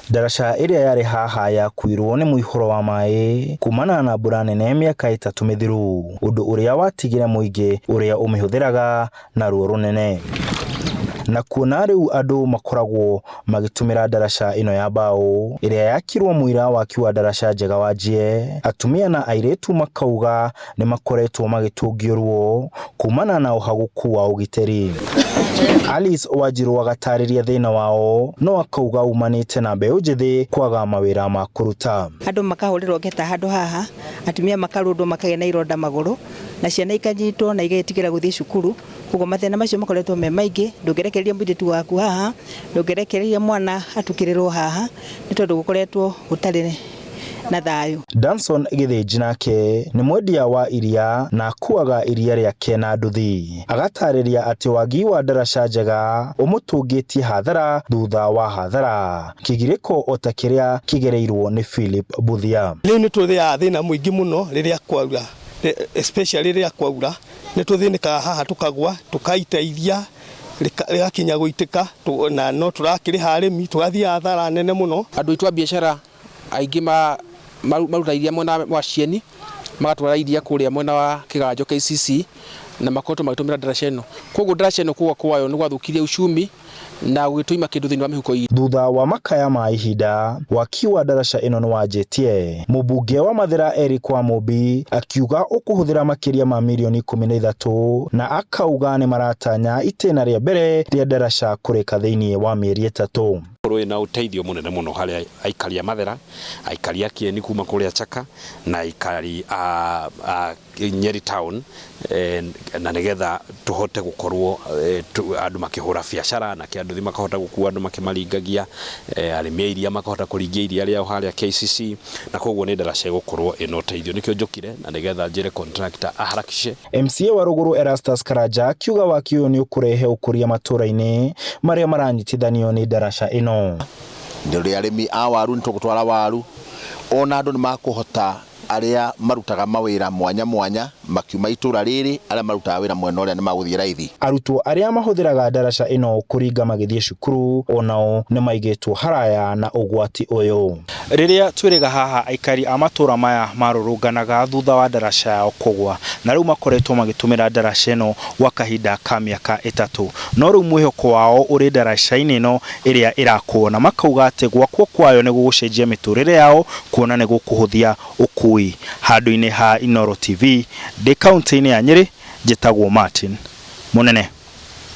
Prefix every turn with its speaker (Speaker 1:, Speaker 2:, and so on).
Speaker 1: Ndaraca ĩrĩa yarĩ haha yakuirwo nĩ mũihũro wa maĩ kumana na mbura nene mĩaka 3 mĩthiru, ũndũ ũrĩa watigire mũingĩ ũrĩa ũmĩhũthĩraga na ruo rũnene. Na kuona rĩu andũ makoragwo magĩtũmĩra ndaraca ĩno ya mbaũ ĩrĩa yakirwo mũira waki wa ndaraca njega wanjie, atumia na airĩtu makauga nĩ makoretwo magĩtũngio ruo kumana na ũhagũku wa ũgitĩri. Alice Wanjiru agatarĩria thĩna wao no akauga umanĩte na mbeũ njĩthĩ kwaga mawĩra ma kũruta.
Speaker 2: Andũ makahũrĩrwo ngeta handũ haha, atumia makarũndwo makagĩa na ironda magũrũ, na ciana ikanyitwo na igetigĩra gũthiĩ cukuru. Koguo mathĩna macio makoretwo me maingĩ, ndũngĩrekereria mũirĩtu waku haha, ndũngĩrekereria mwana atukĩrĩrwo haha, nĩ tondũ gũkoretwo gũtarĩ na thayũ.
Speaker 1: Danson Gĩthĩnji nake nĩ mwendia wa iria na akuaga iria rĩake na nduthi. Agatarĩria atĩ wagi wa ndaraca njega ũmũtũngĩtie hathara thutha wa hathara, kĩgirĩko o ta kĩrĩa kĩgereirwo nĩ Philip Mbuthia.
Speaker 3: Rĩu nĩ tũrĩaga thĩna mũingĩ mũno rĩrĩa kwaura, especially rĩrĩa kwaura, nĩ tũthĩnĩkaga haha tũkagwa, tũkaita iria rĩgakinya gũitĩka na no tũrakĩrĩha arĩmi tũgathiĩ hathara nene mũno.
Speaker 4: Andũ aitũ a biacara aingĩ marutaga iria mwena wa Cieni, magatwara iria kũrĩa mwena wa Kĩganjo KCC, na makoretwo magĩtũmĩra ndaraca ĩno. Koguo ndaraca ĩno kũgwa kwayo nĩ gwathũkirie uchumi na gũgĩtũima kĩndũ thĩinĩ wa mĩhuko itũ.
Speaker 1: Thutha wa makaya ma ihinda, waki wa ndaraca ĩno nĩ wanjĩtie. Mũmbunge wa Mathĩra Eric Wamũmbi akiuga ũkũhũthĩra makĩria ma mirioni 13 na akauga nĩ maratanya itĩna rĩa mbere rĩa ndaraca kũrĩka thĩinĩ wa mĩeri 3.
Speaker 5: Korwo ĩna ũteithio mũnene mũno harĩ aikari a Mathera, aikari a Kieni kuma kũrĩa Chaka na aikari a Nyeri town na nĩgetha tũhote gũkorwo andũ makĩhũra biacara na kĩanduthi makahota gũkua andũ makĩmaringagia, arĩmi a iria makahota kũringia iria rĩao harĩa KCC na koguo nĩ ndaraca ĩgũkorwo ĩna ũteithio. Nĩkĩo njũkire na nĩgetha njĩre contractor aharakishe.
Speaker 1: MCA wa Rũgũrũ Erastus Karanja akiuga waki ũyũ nĩ ũkũrehe ũkũria matũra-inĩ marĩa maranyitithanio nĩ ndaraca ĩno.
Speaker 6: Rĩrĩa arĩmi a waru nĩ tũgũtwara waru, ona andũ nĩ makũhota arĩa marutaga mawĩra mwanya mwanya makiuma itũra rĩrĩ, arĩa marutaga wĩra mwena ũrĩa nĩ magũthiĩ raithi.
Speaker 1: Arutwo arĩa mahũthĩraga ndaraca ĩno kũringa magĩthiĩ cukuru onao nĩ maigĩtwo haraya na ũgwati ũyũ. Rĩrĩa twĩrĩga haha aikari a matũra maya marũrũnganaga thutha wa ndaraca yao kũgwa na rĩu makoretwo magĩtũmĩra ndaraca ĩno gwa kahinda ka mĩaka 3 no rĩu mwĩhoko wao ũrĩ ndaraca-inĩ ĩno ĩrĩa ĩrakwo na makauga atĩ gwakwo kwayo nĩ gũgũcenjia mĩtũrĩre yao kuona nĩ gũkũhũthia ũkui. Handũ-inĩ ha Inooro TV ndĩ kaũntĩ-inĩ ya Nyĩrĩ njĩtagwo Martin Mũnene.